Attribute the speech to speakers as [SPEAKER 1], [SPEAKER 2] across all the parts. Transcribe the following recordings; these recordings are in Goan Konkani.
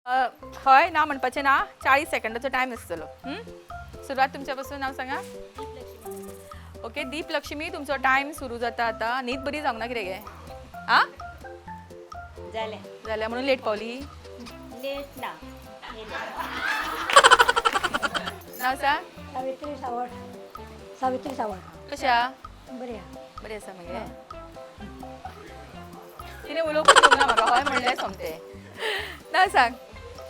[SPEAKER 1] हय ना म्हणपाचें ना, 40 सेकंडाचो टायम आसतलो. सुरवात तुमच्या पासून. नांव सांगा. ओके, दीप लक्ष्मी, तुमचो टायम सुरू जाता आतां. न्हीद बरी जावंक ना कितें गे? आ
[SPEAKER 2] जालें.
[SPEAKER 1] जाल्यार म्हणून लेट पावली.
[SPEAKER 2] लेट ना.
[SPEAKER 1] नाव सांग.
[SPEAKER 3] सावित्री सावड, सावित्री सावड.
[SPEAKER 1] कशा?
[SPEAKER 3] बरी आहा.
[SPEAKER 1] बरें आसा मगे. तिणें उलोवपूच दिवंक ना म्हाका. हय म्हणलें सोमतें. नाव सांग.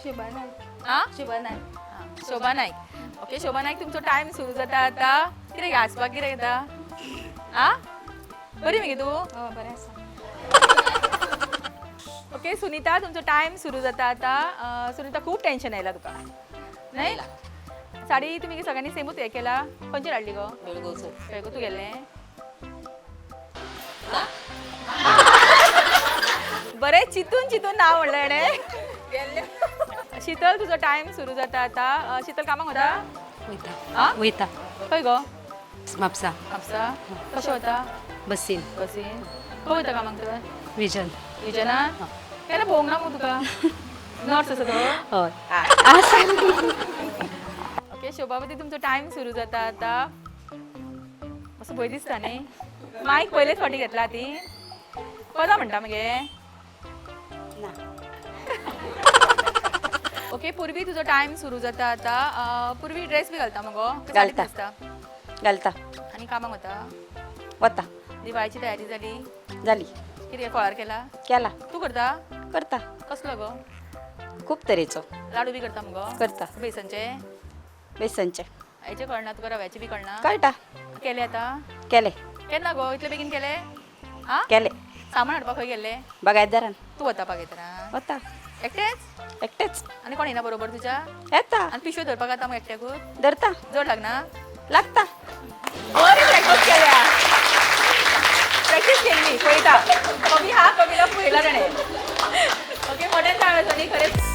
[SPEAKER 4] शोभा नायक.
[SPEAKER 1] आ
[SPEAKER 4] शोभा नायक.
[SPEAKER 1] आं, शोभा नायक. ओके शोभा नायक, तुमचो टायम सुरू जाता आतां. कितें गे, हांसपाक कितें येता? आ बरी मगे तूं?
[SPEAKER 4] हय, बरें आसा.
[SPEAKER 1] ओके सुनीता, तुमचो टायम सुरू जाता आतां. सुनीता, खूब टेन्शन आयला तुका न्हय? साडी तुमी सगळ्यांनी सेमूच हें केला. खंयचेर हाडली गो?
[SPEAKER 5] बेळगांवचो.
[SPEAKER 1] बेळगांव. तूं गेल्लें? बरें चिंतून चिंतून नांव म्हणलें हेणें. शीतल, तुजो टायम सुरू जाता आतां. शीतल, कामाक वता?
[SPEAKER 5] वयता.
[SPEAKER 1] आ
[SPEAKER 5] वयता.
[SPEAKER 1] खंय गो?
[SPEAKER 5] म्हापसा.
[SPEAKER 1] म्हापसा. कशें वता?
[SPEAKER 5] बसीन.
[SPEAKER 1] बसीन. खंय वता कामाक तर?
[SPEAKER 5] विजन.
[SPEAKER 1] विजना. केन्ना भोंवंक ना मगो तुका? नर्स आसा तो.
[SPEAKER 5] हय.
[SPEAKER 1] ओके शोभावती, तुमचो टायम सुरू जाता आतां. असो भंय दिसता न्ही? मायक पयलेच फावटी घेतला ती. पदां म्हणटा मगे?
[SPEAKER 2] ना.
[SPEAKER 1] ओके पूर्वी, तुजो टायम सुरू जाता आतां. पूर्वी, ड्रेस बी घालता मगो? काय साडीत
[SPEAKER 2] घालता.
[SPEAKER 1] न्हेसता?
[SPEAKER 2] घालता.
[SPEAKER 1] आनी कामाक वता?
[SPEAKER 2] वता.
[SPEAKER 1] दिवाळीची तयारी जाली?
[SPEAKER 2] जाली.
[SPEAKER 1] कितें फळार केला?
[SPEAKER 2] केला.
[SPEAKER 1] तूं करता?
[SPEAKER 2] करता.
[SPEAKER 1] कसलो गो?
[SPEAKER 2] खूब तरेचो.
[SPEAKER 1] लाडू बी करता मगो?
[SPEAKER 2] करता.
[SPEAKER 1] बेसनचे?
[SPEAKER 2] बेसनचे.
[SPEAKER 1] हेचे कळना तुका? रव्याचे बी कळना?
[SPEAKER 2] कळटा.
[SPEAKER 1] केले आतां?
[SPEAKER 2] केले.
[SPEAKER 1] केन्ना गो इतले बेगीन केले? आ
[SPEAKER 2] केले.
[SPEAKER 1] सामान हाडपाक खंय गेल्ले?
[SPEAKER 2] बागायतदारान.
[SPEAKER 1] तूं वता बागेतरान?
[SPEAKER 2] वता.
[SPEAKER 1] एकटेच?
[SPEAKER 2] एकटेच.
[SPEAKER 1] आनी कोण येना बरोबर तुज्या?
[SPEAKER 2] येता.
[SPEAKER 1] आनी पिशव्यो धरपाक आतां मग एकट्याकूच?
[SPEAKER 2] धरता.
[SPEAKER 1] जड लागना?
[SPEAKER 2] लागता.
[SPEAKER 1] बरी प्रॅक्टीस केल्या, प्रॅक्टीस केल्ली. पळयता कमी हा कमीला पळयला ताणें. ओके, मोठ्यान टाळयो न्ही खरेंच.